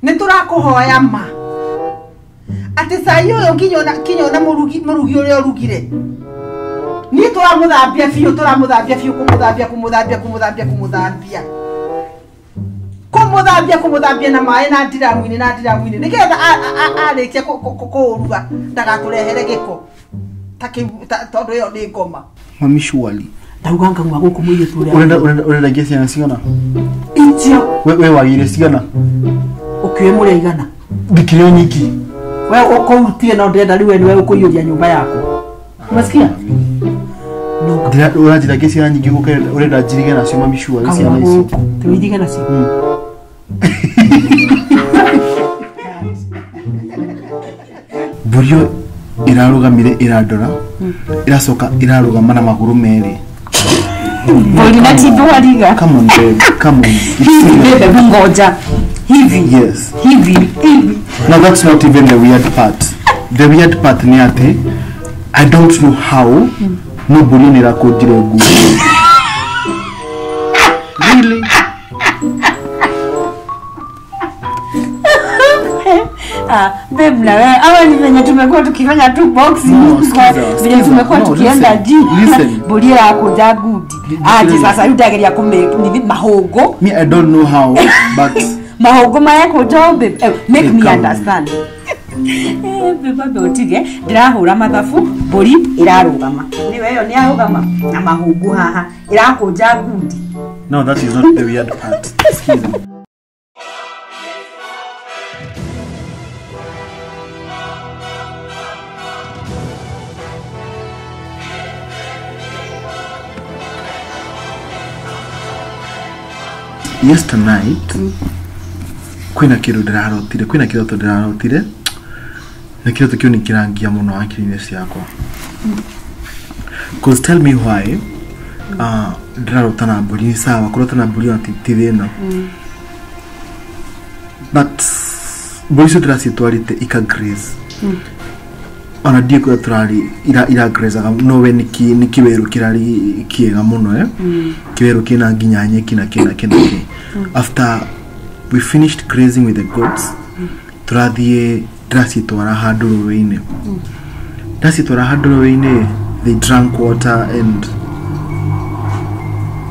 Nĩ tũrakũhoya ma atĩ cai ũyũ nginya ona mũrugi ũrĩa ũrugire niĩ tũramũthambia biũ kũmũthambia kũmũthambia kũmũthambia kũmũthambia kũmũthambia kũmũthambia na maĩ na ndiramu-inĩ nĩgetha arĩkia kũũruga ndagatũrehere gĩko ta kĩu tondũ ĩyo nĩ ngoma. Mami surely ndauga ngauma gũkũ mũirĩtu ũrĩa ũrenda ngia ciana cigana icio we wagĩire cigana ũkĩoe mũrĩa igana ndikĩrĩ nyiki we ũkũrutie no ndĩrenda rĩu we nĩwe ũkũiyũria nyũmba yaku. Umesikia? Ũranjĩra ngia ciana nyingĩ gũkĩra ũrenda njirige nacio mami surely ciana ici tũirige nacio. Mbũri ĩyo ĩrarũgamire ĩrandora ĩracoka ĩrarũgama na magũrũ merĩ. Mbũri na ti thwariga. Come on babe, come on. Hivi babe, ngoja. Hivi. Yes. Hivi. Hivi. Now that's not even the weird part. The weird part ni atĩ I don't know how no mbũri nĩ ĩrakũnjire nguo. Really? Ah, babe na wewe ama ni venye tumekuwa tukifanya tu boxing venye tumekuwa tukienda gym mbũri ĩrakũnja ngundi aje sasa rĩu ndageria kũmake nini mahũngũ. Me I don't know how but mahũngũ marekũnja babe make me understand. Babe ũtige ndĩrahũra mathabu mbũri ĩrarũgama nĩwe ĩyo nĩ arũgama na mahũngũ haha ĩrakũnja ngundi. No, that is not the weird part. Excuse me. Yesternight kwina kindu ndirarotire kwina kiroto ndirarotire na kiroto kiu ni kirangia muno akiri-inĩ ciakwa. Cause tell me why ndirarota na mbũri sawa kũrota na mbũri ti thĩna but mbũri icio ndĩracitwarĩte ika graze ona ndiĩ kũrĩa tũrarĩ ira grazeaga no we nĩ kĩwerũ kĩrarĩ kĩega mũno kĩwerũ kĩna nginya nyeki na kĩ na kĩ na kĩ. After we finished grazing with the goats tũrathiĩ ndĩracitwara handũ rũĩ-inĩ ndacitwara handũ rũĩ-inĩ they drank water and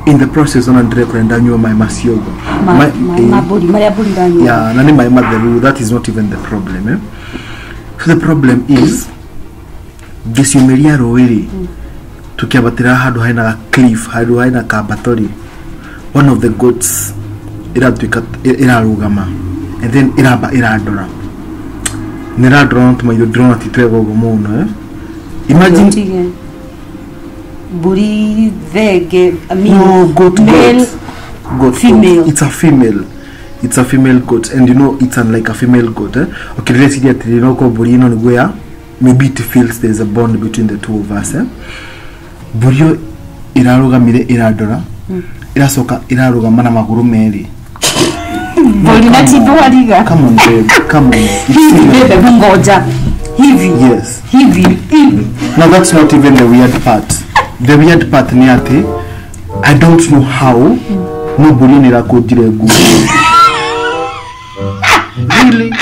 in the process ona ndĩrekora ndanyua maĩ macio ũguo marĩa mbũri iranyua. Yeah, na nĩ maĩ matheru. That is not even the problem eh? So the problem is ngĩciumĩria rũĩ rĩ tũkĩambatĩra handũ hena cliff handũ hena kambato rĩ one of the goats ĩratuĩka ĩrarũgama and then ĩramba ĩrandora nĩ ĩrandora no tũmaitho ndĩrona ti twega ũguo mũno eh? Imagine mbũri thenge I mean, no, goat, male, goat, female. Goat. It's a female. It's a female goat and you know it's unlike a female goat eh? Okay, let's see atĩ no ko mbũri ĩno nĩguo ya maybe it feels there's a bond between the two of us eh? Mbũri ĩyo ĩrarũgamire ĩrandora ĩracoka ĩrarũgama na magũrũ merĩ. Mbũri na ti thwariga. Come on babe, come on. Hivi babe, ngoja. Hivi. Yes. Hivi. Hivi. Now that's not even the weird part. The weird part ni atĩ I don't know how no mbũri nĩ ĩrakũnjire nguo. Really?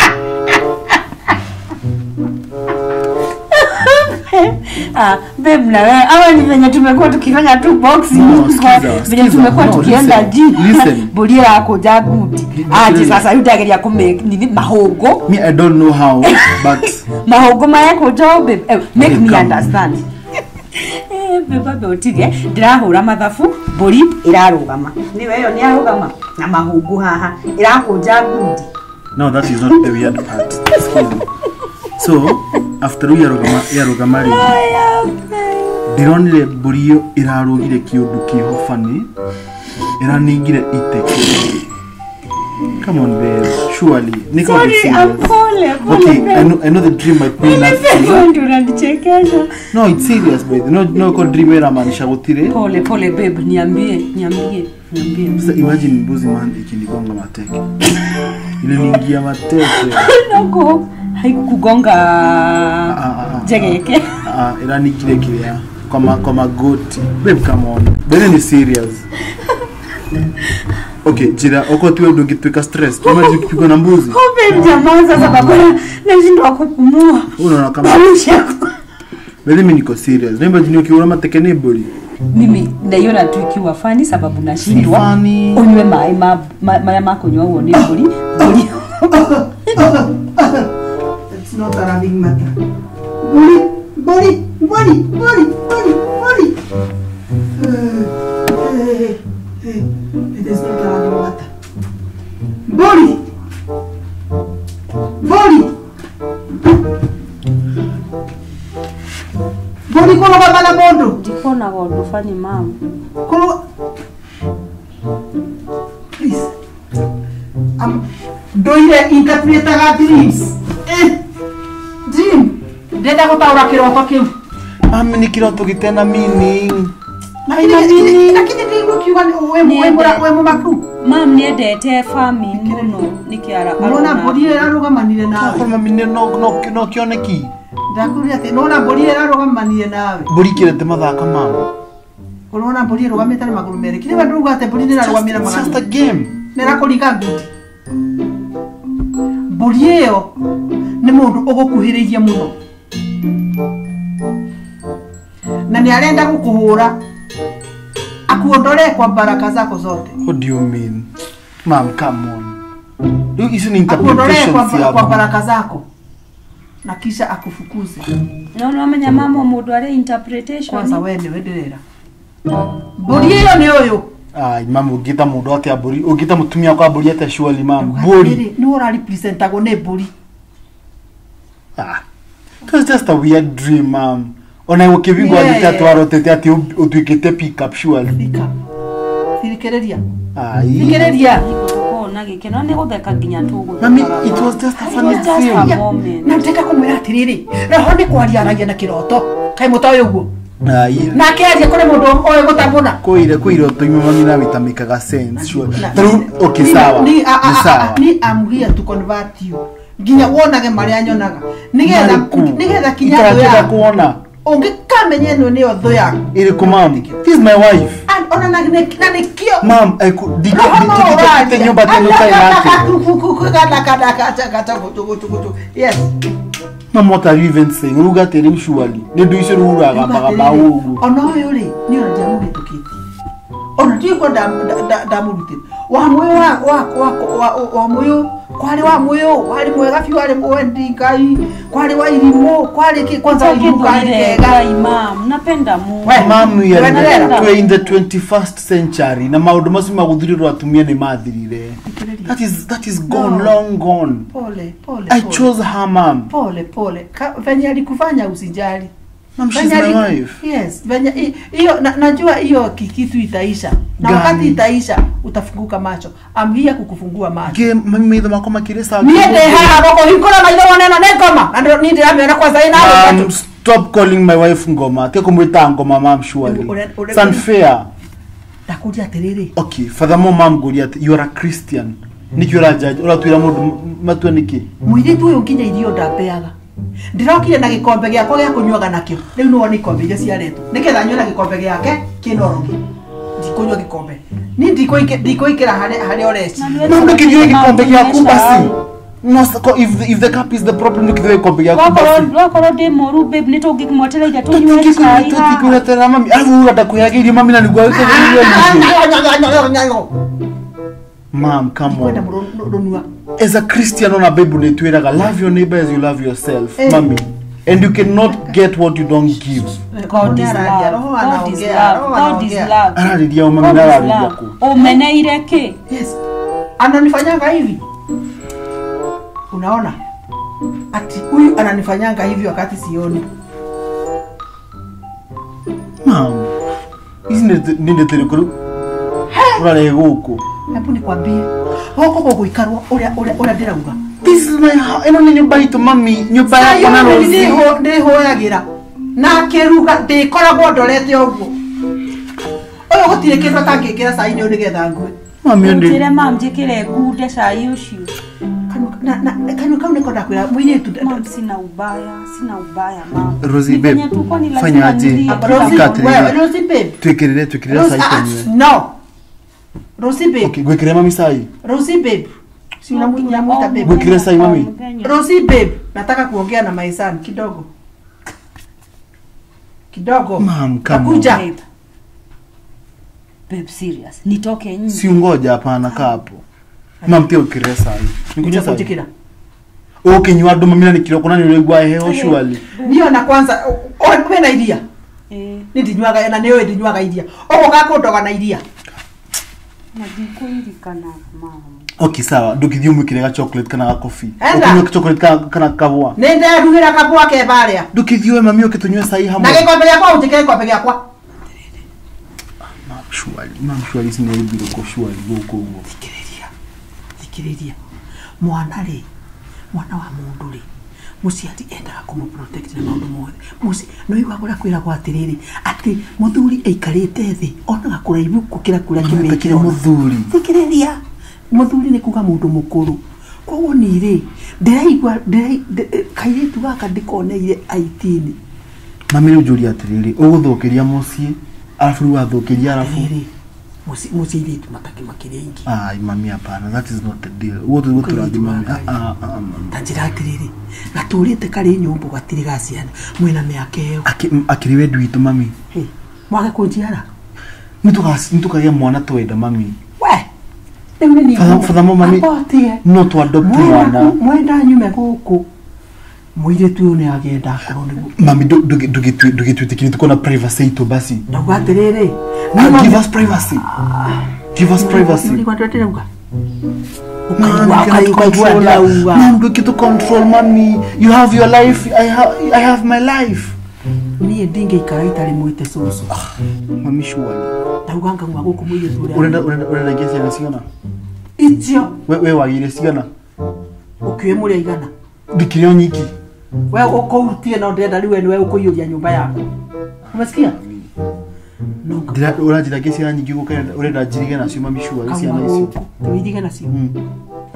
Ah, babe na wewe ama ni venye tumekuwa tukifanya tu boxing no, venye tumekuwa tukienda gym mbũri ĩrakũnja ngundi aje sasa rĩu ndageria kũmake nini mahũngũ. Me I don't know how but mahũngũ marekũnja babe make me understand. Babe ũtige ndĩrahũra mathabu mbũri ĩrarũgama nĩwe ĩyo nĩ arũgama na mahũngũ haha ĩrakũnja ngundi. No, that is not the weird part. Excuse me. So after rĩu yarũgama rĩ ndĩronire mbũri ĩyo ĩrarũgire kĩũndũ kĩho funny ĩraningire iteke. Come on babe, surely. Nico, sorry, I'm pole. Okay, I know the dream might be nothing. No, it's serious babe. No, no ko dream inamaanisha gutire. Pole pole babe, niambie. Sasa imagine mbuzi man ikinigonga mateke. Iliniingia mateke. Noko haikukugonga jegeke. Iranigire kiria kwa magoti. Babe, come on. Babe, ni serious. Okay, jira uko tu ndio ungituika stress. Kama ukipigwa na mbuzi. Kumbe jamaa sasa baba nashindwa kupumua. Unaona kama mimi niko serious. Remember jini ukiona matekene boli. Mimi naiona tu ikiwa funny sababu nashindwa. Unywe mai maya makunywa uone boli. Boli. It's not a running matter. Boli, boli, boli, boli, boli, boli. It is not a running matter. Boli. Boli. Boli kolo baba mondo. Ndikona gondo fani mama. Kolo. Please. Ndoire interpretaga dreams. Dream. Ndenda gutaura kiroto kiu. Mami ni kiroto gitena meaning. Lakini ndiguo kiuga we mumaku. Mam niendete farming muno nikiara. Urona mburi irarugamanire nawe. Kwa mami no kioneki. Ndakuria ati nona mburi irarugamanire nawe. Mburi kirete mathaka mama. Urona mburi irugamite na maguru mere. Kire bandu ate mburi nirarugamira maguru. It's just a game. Nirakuringa nguti. Mburi iyo ni mundu ugukuhiriria muno. Na ni arenda gukuhura. Akuondolee kwa baraka zako zote. What do you mean? Mom, come on. Hizo ni interpretation kwa baraka zako. Na kisha akufukuze. No no amenya mama mundu are interpretation. Kwanza wewe niwe ndirera. Mburi iyo ni uyu. Ai mama ugita mundu atia mburi, ugita mutumia kwa mburi atia surely mom. Mburi. Ni ura representagwo ni mburi. Ah. It was just a weird dream, mom. Ona ukivingwa yeah, atwarotete ati utuikite pick up surely. Pick up. Thirikereria. Ai. Thirikereria. Na gikeno ni gutheka nginya tugutheka. Mami, it was just a funny thing. Na ndeka kumwira atiriri, roho ni kwaria aragia na kiroto. Kai mutoĩ uguo. Ai. Na kiaria kuri mundu oĩ gutambuna. Kuire kuiroto imwe mami na witamikaga sense sure. Taru okay sawa. Ni I'm here to convert you. Nginya wonage maria nyonaga. Nigetha kinya thũ yaku. Kuona. Ungikamenya ĩno nĩyo thũ yaku. Iriku mom. This is my wife. And ona na nikio. Mom, I could dikite nyumba tena tai yake. Yes. Mom, what are you even saying? Uruga tere surely. Ni ndu icio ruraga magamba ugu. Ona uyu ri, ni ona ndiamuhĩtũkĩtie. Ona ndiũĩ ndamũrutĩte. Wa muoyo wa muoyo kwari wa muoyo wari mwega biũ warĩ mwendi Ngai kwari wa irimũ kwari ki kwanza irimũ kari kega. Ngai mam, napenda Mungu. Mam, we are in the 21st century na maundu macio maguthirirwo atumia ni mathirire. That is gone, no. Long gone. Pole pole. I chose her, mom. Pole pole. Venye alikufanya usijali. Mom, she's my wife. Yes, venye hiyo najua hiyo kitu itaisha. Na wakati itaisha utafunguka macho. I'm here kukufungua macho. Ge mami maitho makwa makire sawa. Niĩ ndĩ haha gũkũhingũra maitho wone ĩno nĩ ngoma. Na nĩ ndĩramĩona kwanza ĩna. Stop calling my wife ngoma. Te kumwita ngoma mom surely. It's unfair. Ndakuria atiriri. Okay, furthermore mom nguria you are a Christian. Niki urajaji uratwira mundu matue niki. Muiritu uyu nginya irio ndambeaga. Ndirokire na gikombe giakwa gia kunyuaga nakio. Riu no wone ikombe iria ciaretwo. Niketha nyue na gikombe giake kinorogi. Ndikunyua gikombe. Ni ndikuikira hari oreci. No ndukinyue gikombe giaku basi. No, if the cup is the problem ndukinyue gikombe giaku basi. Wakorwo ndi mũru babe ni tũngĩmwetereire tũnyue cai. Tũtikũretera mami. Arabu urenda kwĩhaga irio mami na nĩguo wĩkĩre irio. Mom, come on. As a Christian on a Bible, love your neighbor as you love yourself, hey. Mommy. And you cannot get what you don't give. God is love. God is love. God is love. God is love. Umeneire ki? Yes. Ananifanyanga hivi. Unaona? Ati huyu ananifanyanga hivi wakati sioni. Mom, isn't it ninde terikuru? Urare guku. Hebu nikwambie. Goko gũgũikarwo ũrĩa ndĩrauga. This is my house. Ĩno nĩ nyũmba itũ mami, nyũmba yakwa na Rosie. Ndĩhoyagĩra. Na kĩruga ndĩkoragwo ndorete ũguo. Ũyũ gũtirĩ kĩndũ atangĩkĩra cai-inĩ ũyũ nĩgetha ngue. Mami ndĩ. Njĩre mam njĩkĩre ngunde cai ũcio. Kanua kau nĩko ndakwĩra mũirĩtu. Mam, sina ubaya, sina ubaya mam. Rosie babe. Fanya aje? Rosie babe. Twĩkĩrĩre cai tũnyue. No. Rosie babe. Okay, gwikire mami sai. Rosie babe. Si unamuita babe. Gwikire sai mami. Rosie babe, nataka kuongea na my son kidogo. Kidogo. Mom, come on. Nakuja. Babe, serious. Nitoke nje. Si ungoja hapana kaa hapo. Mam pia ukire sai. Nikunywa sai. Nikunywa. Okay, nywa ndo mami na nikiroko na nilegwa heho surely. Niyo na kwanza we na iria. Eh. Ni ndinywaga na niwe ndinywaga iria. Ogo gakundoga na iria. Na ndikuririkana mama. Okay, sawa. Ndukithie umwikire ga chocolate kana ga coffee. Ukinywa chocolate kana kabwa. Ni nderugira kabwa ke baria. Ndukithie mami uke tunywe sai hamwe. Na gikombe giakwa unjikire gikombe giakwa. Mam surely sinaibiro ko surely guku uguo. Thikiriria. Thikiriria. Mwana ri. Mwana wa mundu ri. Muciari endaga kumu protect na maundu mothe. Muci no igua kuria kwiragwo atiriri ati muthuri aikarite thi onaga kuraihu gukira kuria kimekire muthuri. Thikiriria. Muthuri ni kuga mundu mukuru. Koguo ni ri ndiraigua kairitu gaka ndikoneire aitini. Mami riu njuria atiriri uguthukiria mucii arafu riu wathukiria arafu mucii iritu matakimakiria ingi. Ai mami hapana, that is not the deal. Uguo turathi mami. Ta njira atiriri gaturite kari nyumbu gatiri ga ciana mwina miaka iyo akiri wendu witu mami. Mwage kunjiara nitukagia mwana twenda mami. We riu ni furthermore mami no to adopt mwana mwenda nyume guku muiritu uyu ni agenda akorwo niguo mami ndugitwitikirie tukona privacy itu basi. Ndauga atiriri give us privacy. Give us privacy. Mom, look at the control, mommy. You have your life. I have my life. Niĩ ndingĩikara itarĩ mwĩte cũcũ. Mami surely. Ndauga ngauma gũkũ mũirĩtu ũrĩa. Urenda ngĩe ciana cigana? Icio. We wagĩire cigana? Ũkĩũĩ mũrĩ aigana? Ndikĩrĩ o nyiki. We ũkũrutie no ndĩrenda rĩu we nĩwe ũkũiyũria nyũmba yaku. Umesikia? Ũranjĩra ngĩe ciana nyingĩ gũkũ ũrenda njirige nacio mami surely ciana icio. Ũirige nacio.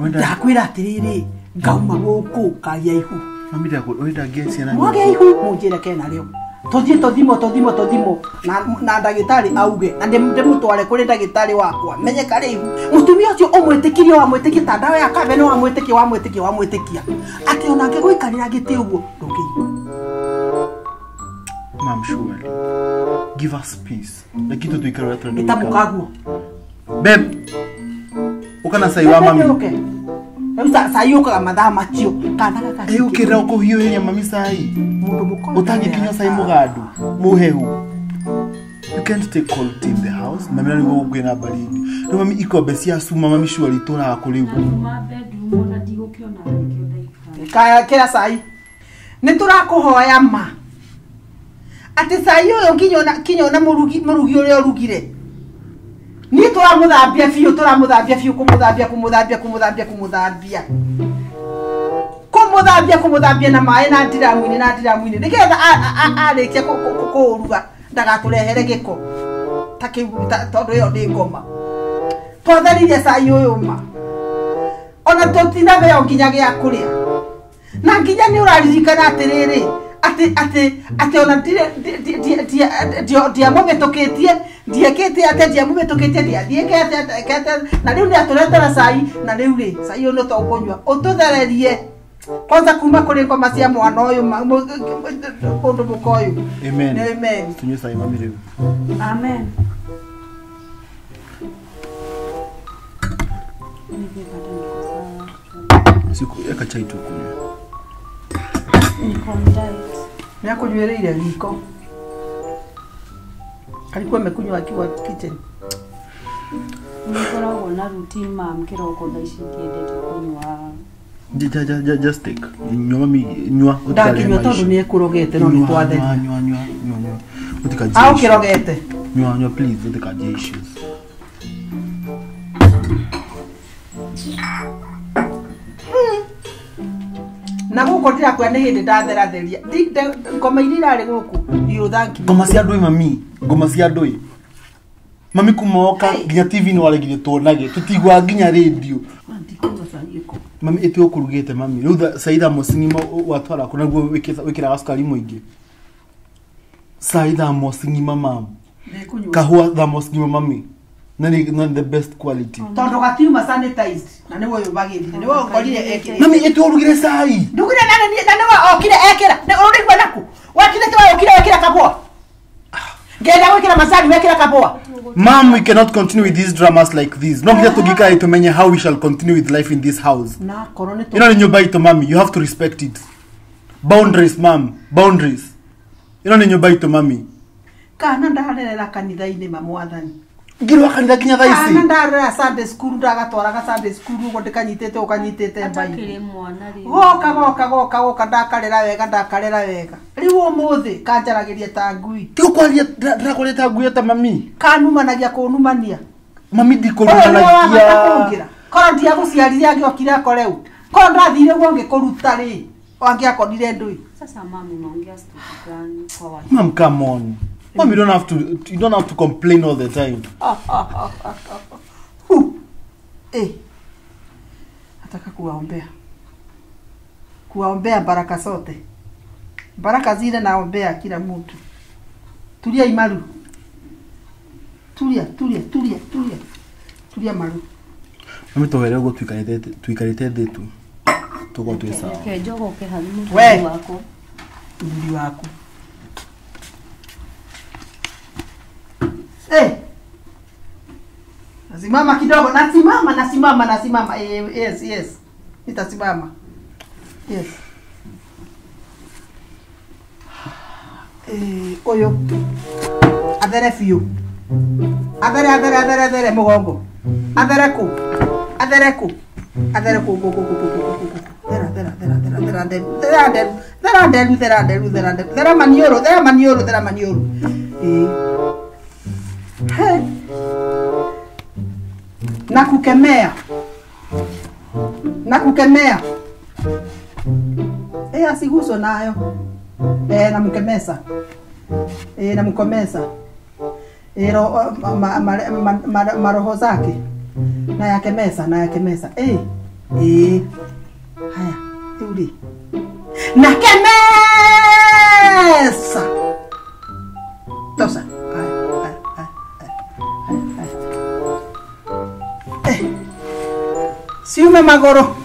Ndakwĩra atĩrĩrĩ ngauma gũkũ kagia ihu. Mami ũrenda ngĩe ciana nyingĩ. Mwage ihu mũnjĩre kena rĩo. Tũthiĩ tũthimwo na ndagĩtarĩ auge na ndĩmũtware kũrĩ ndagĩtarĩ wakwa menye karĩ ihu. Mũtumia ũcio ũmwĩtĩkirie wamwĩtĩkia ta ndawa ya kambe nĩ wamwĩtĩkia atĩ onake gũikarĩra gĩtĩ ũguo ndũngĩigua. Mam surely give us peace. Lakini tuikare ũrĩa tũrenda gũikara. Ĩtamũkaguo. Babe, ũka na cai wa mami. Rĩu cai ũkaga mathaa macio kana gaka. Ũkĩra ũkũhiũhĩria mami cai. Mundu mũkũrũ. Ũtangĩkinyua cai mũgandu mũhehu. You can't take cold tea in the house. Mami nĩguo kwĩna baridi. Rĩu mami ikombe cia cuma mami surely tũraga kũ rĩu. Kaya kĩra cai. Nĩ tũrakũhoya ma. Atĩ cai ũyũ nginya ona mũrugi ũrĩa ũrugire. Niĩ tũramũthambia biũ kũmũthambia na maĩ na ndiramu-inĩ nĩgetha arĩkia kũũruga ndagatũrehere gĩko ta kĩu tondũ ĩyo nĩ ngoma. Twatheririe cai ũyũ ma. Ona tũtinabeo nginya gĩa kũrĩa. Na nginya nĩ ũraririkana atĩrĩrĩ atĩ ona ndiamũhĩtũkĩtie ndiekĩte atĩ ndiamũhĩtũkĩtie ndiathiĩkete na rĩu nĩatũretera cai na rĩu rĩ cai ũyũ nĩ tũkũnyua ũtũthererie kwanza kuma kũrĩ ngoma cia mwana ũyũ mũndũ mũka ũyũ. Amen. Amen. Tunyue cai mami rĩu. Amen. Siku eka chai tukunywe. Niko on diet. Nĩakũnyuĩrĩire riko. Alikuwa amekunywa akiwa kitchen. Nĩngoragwo na routine mam kĩroko thaa ici ndiendete kũnyua. Just take. Nyua mami nyua ũtikarĩhe maica. Ndakĩnyua tondũ nĩekũrogete no nĩtwatheria. Nyua. Ũtikanjie. Au kĩrogete. Nyua please ũtikanjie issues. Na gũkũ ndĩrakwĩra nĩ hĩndĩ ndatheratheria. Ngoma iria irarĩ gũkũ you thank me. Ngoma cia ndũĩ mami, ngoma cia ndũĩ. Mami kuma woka nginya TV nĩ waregire tuonage, tũtiguaga nginya radio. Mami ĩtue ũkũrugĩte mami. Rĩu cai thamosi ng'ima watwara kũ naguo wĩkĩraga cukari mũingĩ. Cai thamosi ng'ima mam. Kahũa thamosi ng'ima mami. Nani the best quality. Tondu gatiuma sanitized na niwe yubagirire niwe ukorire ekire. Mami etu urugire cai. Ndugire na niwe okire ekira. Ne urigwa naku. Wakire te okire ekira kaboa. Ngenda gwikira macani wekira kaboa. Mom, we cannot continue with these dramas like this. No nginya tugikae tumenye how we shall continue with life in this house. Na korwo ni You know nyumba ito mami, you have to respect it. Boundaries, mom, boundaries. You know nyumba ito mami. Kana ndarerera kanitha-inĩ ma mwathani. Ngirwa kanitha kinya thaa ici. Kana ndarera Sunday school ndagatwaraga Sunday school uguo ndikanyitĩte ũkanyitĩte mbai. Atakĩrĩ mwana rĩ. Goka goka goka goka ndakarera wega ndakarera wega. Rĩu ũmũthĩ kanjaragĩria ta ngui. Ti gũkwaria ndĩrakwaria ta ngui ta mami. Kanumanagia kũnumania. Mami ndikũnumanagia. Korwo ndiagũciarire angĩokire akore ũ. Korwo ndathire guo ngĩkũruta rĩ. Angĩakorire ndũi. Sasa mami unaongea story gani kwa watu? Mom, come on. Mom, you don't have to complain all the time. Eh. Nataka kuwaombea. Kuwaombea baraka zote. Baraka zile naombea kila mtu. Tulia imaru. Tulia, tulia, tulia, tulia. Tulia maru. Mami tohere uguo tuikarite thĩ tu. Tukorwo twĩ sawa. Reke njogoke hau mũthuri wako. Mũthuri waku. Eh. Nasimama kidogo, nasimama, nasimama, nasimama. Yes, yes. Nitasimama. Yes. Oyo. Athere biũ. Athere, athere, athere, athere mugongo. Athere ku. Athere ku. Athere ku ku ku ku ku ku ku. Thera, thera, thera, thera, thera nderu. Thera nderu. Thera nderu, thera nderu, thera nderu. Thera manioro, thera manioro, thera manioro. Hey. Na kukemea. Na kukemea. Asiguswe nayo. Na mkemesa. Na mkomesa. Maroho zake. Na yakemesa, na yakemesa. Haya, rudi. Na kemesa. Tosa. Siume magoro.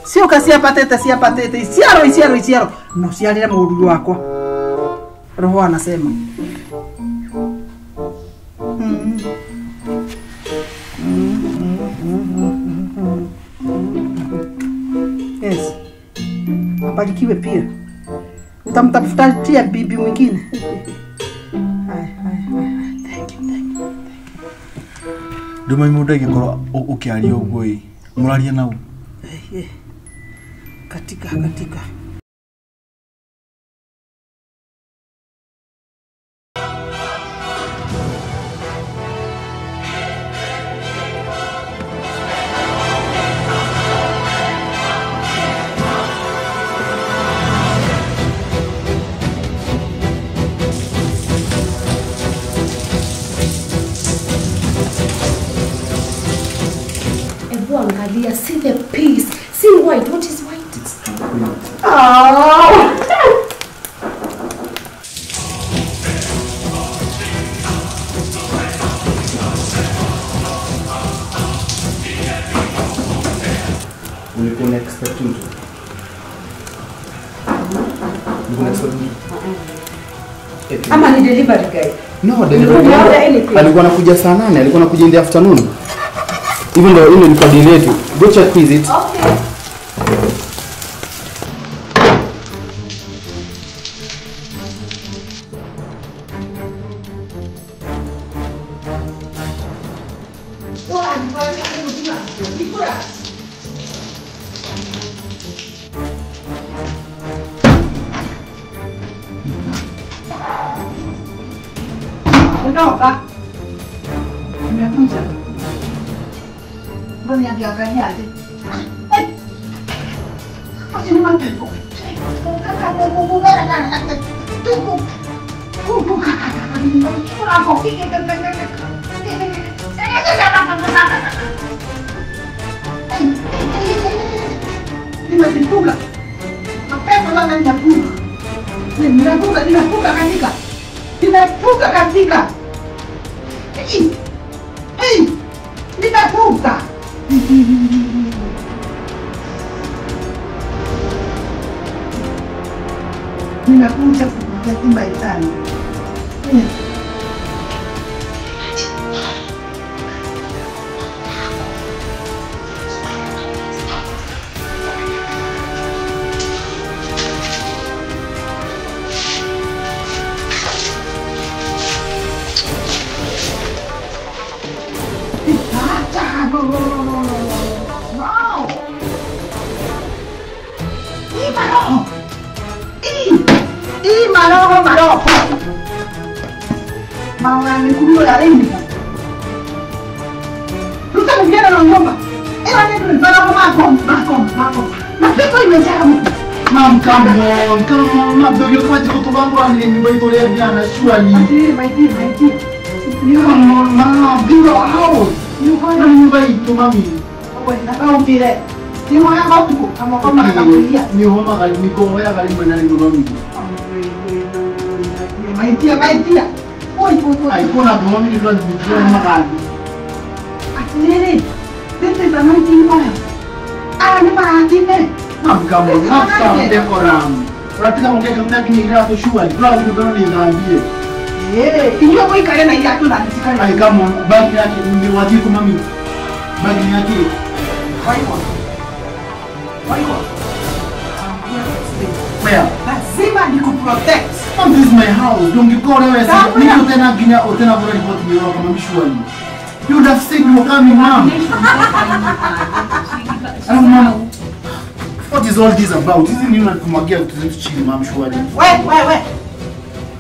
Sioka siapatete siapatete. Isiaro isiaro isiaro. No siarire mũruru wakwa. Roho anasema. Yes. Abarikiwe pia. Utamtafutia bibi mwingine. Hai hai hai. Thank you, thank you. Nduma mundu angĩkorwo ũkĩaria ũguo ĩ mũraria nau. Katika katika. Angalia, see the peace. See white. What is white? It's tranquility. Oh. Ulikuwa na expect mtu? Ulikuwa na expect mtu? Ama ni delivery guy? No, delivery guy. Alikuwa anakuja saa 8, alikuwa anakuja in the afternoon. Even though ile ilikuwa delayed. Go check with it. Okay. Ndoka. Nimekuja. Mbona niangalia aje? Aje ni mapepo. Nimezifunga. Mapepo na ninafunga. Ninafunga, ninafunga katika. Ninafunga katika. Hey, nimekuta. Nimekuja kukupatia my son. Yes. Come on, come on, surely. My dear. Come on, mom, this is our house. You can't to mommy. My dear. I this is anointing oil. Mom, come on, have some decorum. Unataka ongea kama nini ila sure. Bila kugona ni niambie. Eh, hiyo kwa ikale na yako na nisikale. Ai kama bagi yake ni wajibu mami. Bagi yake. Why? Where? Lazima nikuprotect. Mom, this is my house. Don't you call wewe sasa. Niko tena ginya o tena bora report ni wako mami sure. You would have said you were coming, mom. Mom. What is all this about? Isn't you not kumwagia vitu zetu chini mom surely? We.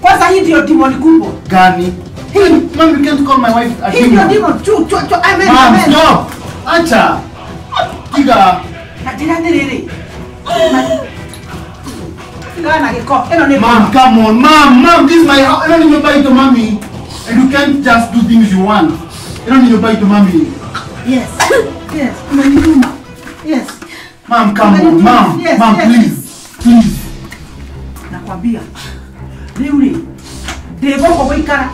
Kwanza hii ndio demon kubwa. Gani? Hii mom, you can't call my wife a demon. Hii ndio demon. Chu amen. Mom, stop. Acha. Tiga. Natira ndiriri. Gana giko. Eno ni Mom, come on. Mom, this is my house. I don't even buy it to mommy. And you can't just do things you want. I don't even buy it to mommy. Yes. Yes. Umenituma. Yes. Mom, come on, mom, yes, mom, yes. Please, please. Nakwambia, rĩu ndĩgũkũ gũikara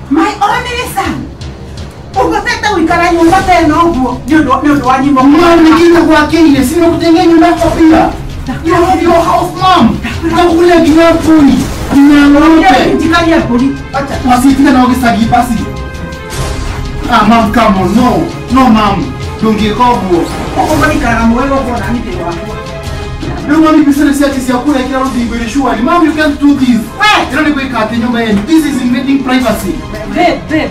my only son. Ũhotete gũikara nyũmba ta ĩno ũguo nĩ ũndũ wa nyimbo. Mom, nikita gwakĩire, sina kutengea nyumba yako pia. You have your house, mom. Nakukula nginya mbũri, nginya ng'ombe. Ndikaria mbũri. Acha, wasitina na ũgĩcagi basi. Ah, mom, come on, no, no, mom. Ndũngĩka ũguo. No, mommy, business yake si yakula kila rudi surely. Mom, you can't do this. You don't need to nyumba yenu. This is invading privacy. Babe.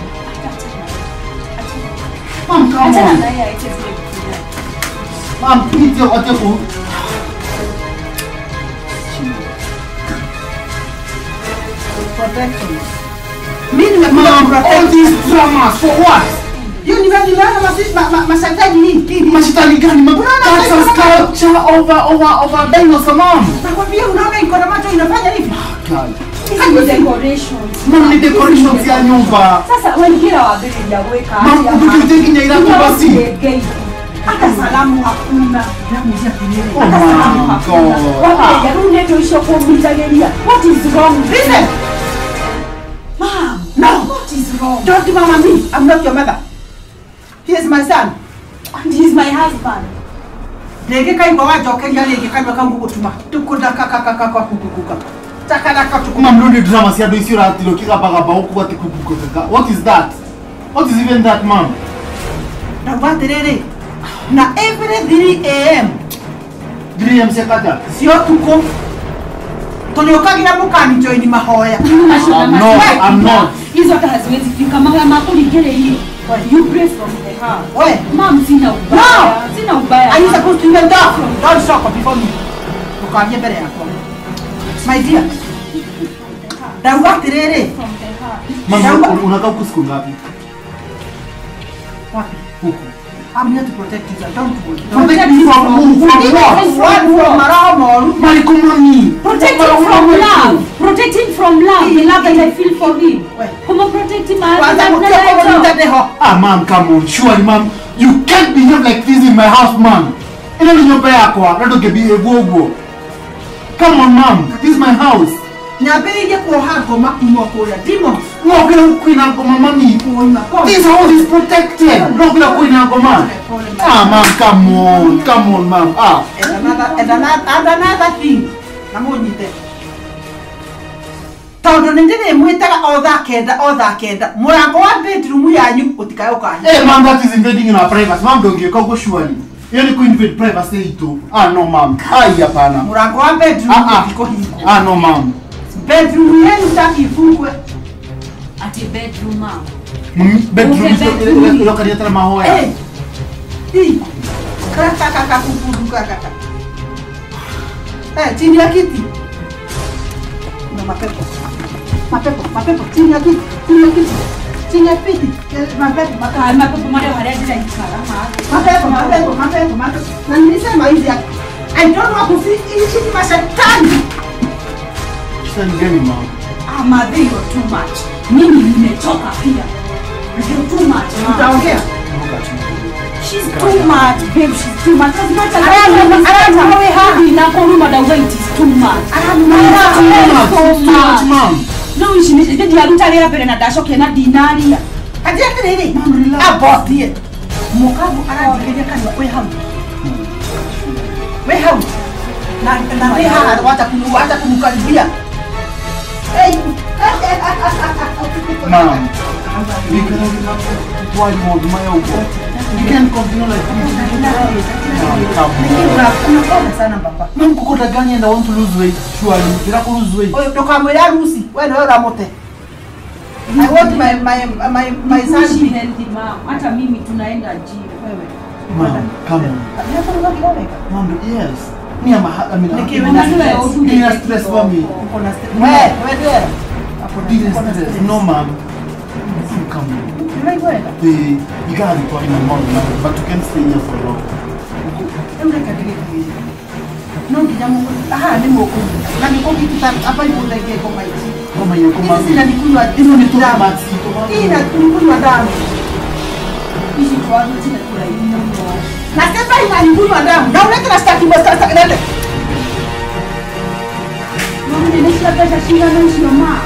Mom, come on. Mom, please what you protection. Mimi Mom, all these dramas for what? You mashetani nini? Mashetani gani? That's a sculpture over dinosaur, mom. Nakwambia unaona iko na macho inafanya hivi. God. Hizi decorations. Mom, ni decorations ya nyumba. Sasa wengine wabili ya weka. Mom, ukitaka nyaira tu basi. Hata salamu hakuna. Oh my God. What is wrong? Listen. Mom, no. What is wrong? Don't mama me. I'm not your mother. He is my son. And he is my husband. Ndege kaigwa wajokeria rĩngĩ kanua kau gũgũtuma tukudakakakakakukukuka takaraka tuku. Mom, no drama cia andũ icio ũratirwo kĩgambagamba ũkuga atĩ kukukuka. What is that? What is even that, mom? Ndauga atĩrĩrĩ, na every 3 a.m. 3 a.m. cia kata? Cia ũtukũ tũrĩũkagĩra mũkanijoini mahoya. I'm not. Hizo hata haziwezi fika mahoya makuringĩrĩirio. You pray from the heart. Where? Mom, sina ubaya. No! Sina ubaya. Are you supposed to even talk? Don't talk before me. Ukaambia mbele yako. My dear. Ndauga atĩrĩrĩ. From the heart. Mom, unakaa huku siku ngapi? Wapi? Huku. I'm here to protect you. Don't worry. Protect me from who? From what? From maroho moru. Marikomani. Protect him from love. Protect him from love. The love that I feel for him. Come on, protect him. Ah, mom, come on. Surely, mom, you can't behave like this in my house, mom. Ino ni nyumba yako. Na don't behave uguo. Come on, mom. This is my house. Nyambĩrĩirie kuoha ngoma kuma kũrĩa. Demons. Ngokira kwina ngoma mami. This house is protected. Ngokira kwina ngoma. Ah, ma'am, come on. Come on, ma'am. Ah. And another thing. Na mũnyite. Tondũ nĩ ndĩrĩmwĩtaga o thaa kenda mũrango wa bedroom yanyu ũtikae ũkahinga. Hey, ma'am, that is invading in our privacy. Ma'am, don't get go surely. Hiyo ni kuinvade privacy itu. Ah, no, ma'am. Ah, hapana. Mũrango wa bedroom ũtikohingwo. Ah, no, ma'am. Bedroom yenu sitaki ifungwe. Ati bedroom, ma'am. Bedroom ilo karia tena mahoya. Eh. Ii. Kaka kaka kukudu kaka. Eh, chini ya kiti. Na mapepo. Mapepo, chini ya kiti, chini ya kiti. Chini ya kiti. Mapepo, mapepo mara haria jira Mapepo, mapepo, mapepo, mapepo. Na nilisema hizi. I don't want to see hizi mashetani. Shetani gani mama? Ah, mother, you're too much. Mimi nimechoka pia. You're too much. Utaongea? She's too much, babe. She's too much. As much as I don't know how na koruma da weight is too much. Too much, mom. No, she needs to ndiaruta rĩa mbere na ndacokia na ndinaria. Aje atiriri. Abotie. Mukabu aranjikeria kanua we hau. We hau. Na we haha wacha kumkaribia. Hey. Mom, we cannot why more my own. You can't continue like this. Mom, sana papa. Mom, kukota gani and I want to lose weight. Surely, you want to lose weight. Oyo ndokamwira Lucy, we no uramote. I want my son to be healthy, mom. Hata mimi tunaenda gym. Wewe. Mom, come on. Mom, yes. Me, I mean, I'm stress for me. Wewe. No, ma'am. Come on. You gotta be talking to my mom, but you can't stay here for long. No, aha, ni moko. Na niko kitu hapa ipo ndege kama hichi. Kama hiyo kama. Hizi zinanikunywa damu. Hii inanikunywa damu. Hizi kwa watu zinakula hivi. Na sasa inanikunywa damu. Na ulete na staki basta staki nende. Mama, nimesha pesa shida na sio mama.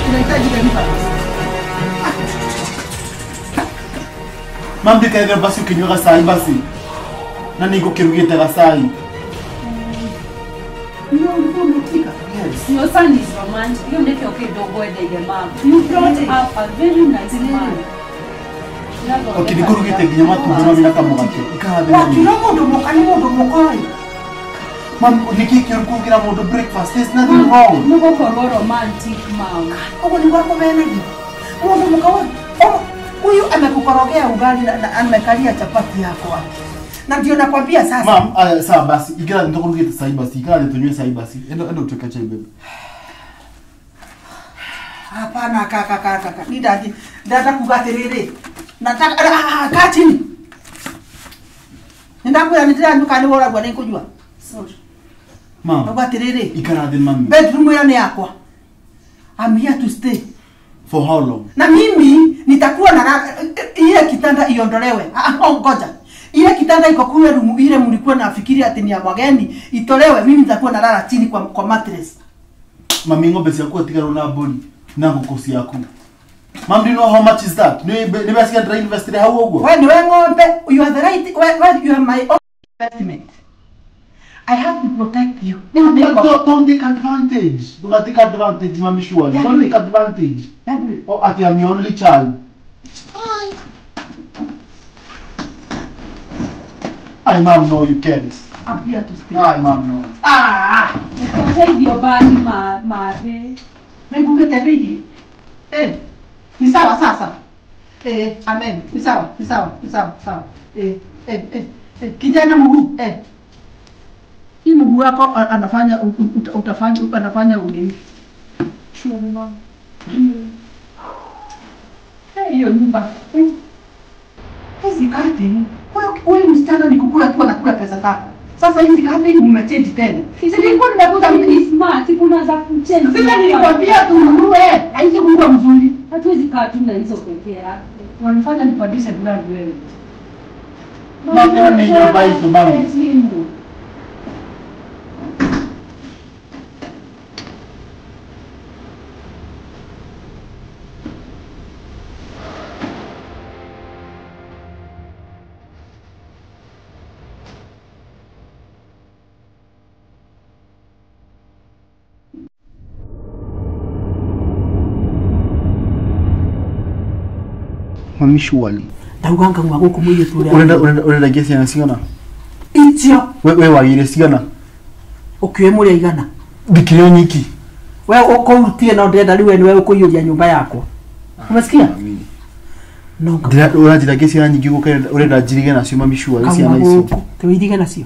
Tunahitaji deliver. Mam ndikaethera basi ukinyua gacai basi. Na ningũkĩrugĩte gacai. Yes. Your son is romantic. You make okay dogo endeire mom. You brought up a very nice man. Okay, nĩngũrugĩte nginya matumbĩ mami na kamũgate. Ikara Wakira mũndũ mũka nĩ mũndũ mũka. Mam, nĩkĩ kĩũru kũrugĩra mũndũ breakfast? There's nothing wrong. Nĩ gũkorwo romantic, mom. Ũguo nĩguo akũmenagia. Mũndũ mũka huyu amekukorogea ugali na amekalia chapati yako hapo. Na ndio nakwambia sasa. Mam, sawa basi. Ikira nitakurugĩte sai basi. Ikira tunywe sai basi. Endo tuweke chai baby. Hapana kaka. Ni dadi. Dada kugatiriri. Nataka kaa chini. Nindakwira nĩndĩranyuka nĩ woragua nĩ kũnyua. Sorry. Mam. Ndauga Ikara thĩ mami. Bedroom ĩyo nĩ yakwa. I'm here to stay. For how long? Na mimi nitakuwa na ile kitanda iondolewe. Ngoja. Ile kitanda iko kule room ile mlikuwa nafikiria ati ni ya wageni itolewe, mimi nitakuwa nalala chini kwa mattress. Mami ng'ombe ciaku atigarwo na mbũri na ngũkũ ciaku. Mom, do you know how much is that? Ni mbeca cia ndĩra invest hau ũguo. We niwe ng'ombe, you are the right, we, you are my own investment. I have to protect you. Don't take advantage. Don't take advantage, Mami sure. Don't take advantage. Oh, ati I'm your only child. It's fine. Ay, ma'am, no, you can't. I'm here to stay. Ay, ma'am, no. Ah! Ndio bali ma. Ningugete bidi. Eh. Ni sawa sasa. Eh, amen. Ni sawa, ni sawa, ni sawa, sawa. Eh, eh, eh. Kijana mguu, eh. Hii mguu wako anafanya utafanya anafanya unini. Sure, ma'am. Eh, hiyo nyumba. Hizi kati. Huyu msichana ni kukula tu anakula pesa zako. Sasa hizi kati mmechange tena. Sisi nilikuwa nimekuta mimi smart, kuna za kuchange. Sasa nilikwambia tununue, haizi kuwa mzuri. Hatuwezi kaa tu na hizo pekee yake. Wanifanya nipandishe brand wewe. Mama ni nyumba hizo mama. Mami surely. Ndauga ngauma gũkũ mũirĩtu ũrĩa. Urenda ngie ciana cigana? Icio. We wagire cigana? Ũkĩoe mũrĩ aigana? Ndikĩrĩ o nyiki. We ũkũrutie no ndĩrenda rĩu we nĩwe ũkũiyũria nyũmba yakwa. Umesikia? No Ndĩra ũranjĩra ngie ciana nyingĩ gũka, urenda njirige nacio, mami surely, ngauma ciana icio. gũkũ. Tĩ wĩirige nacio.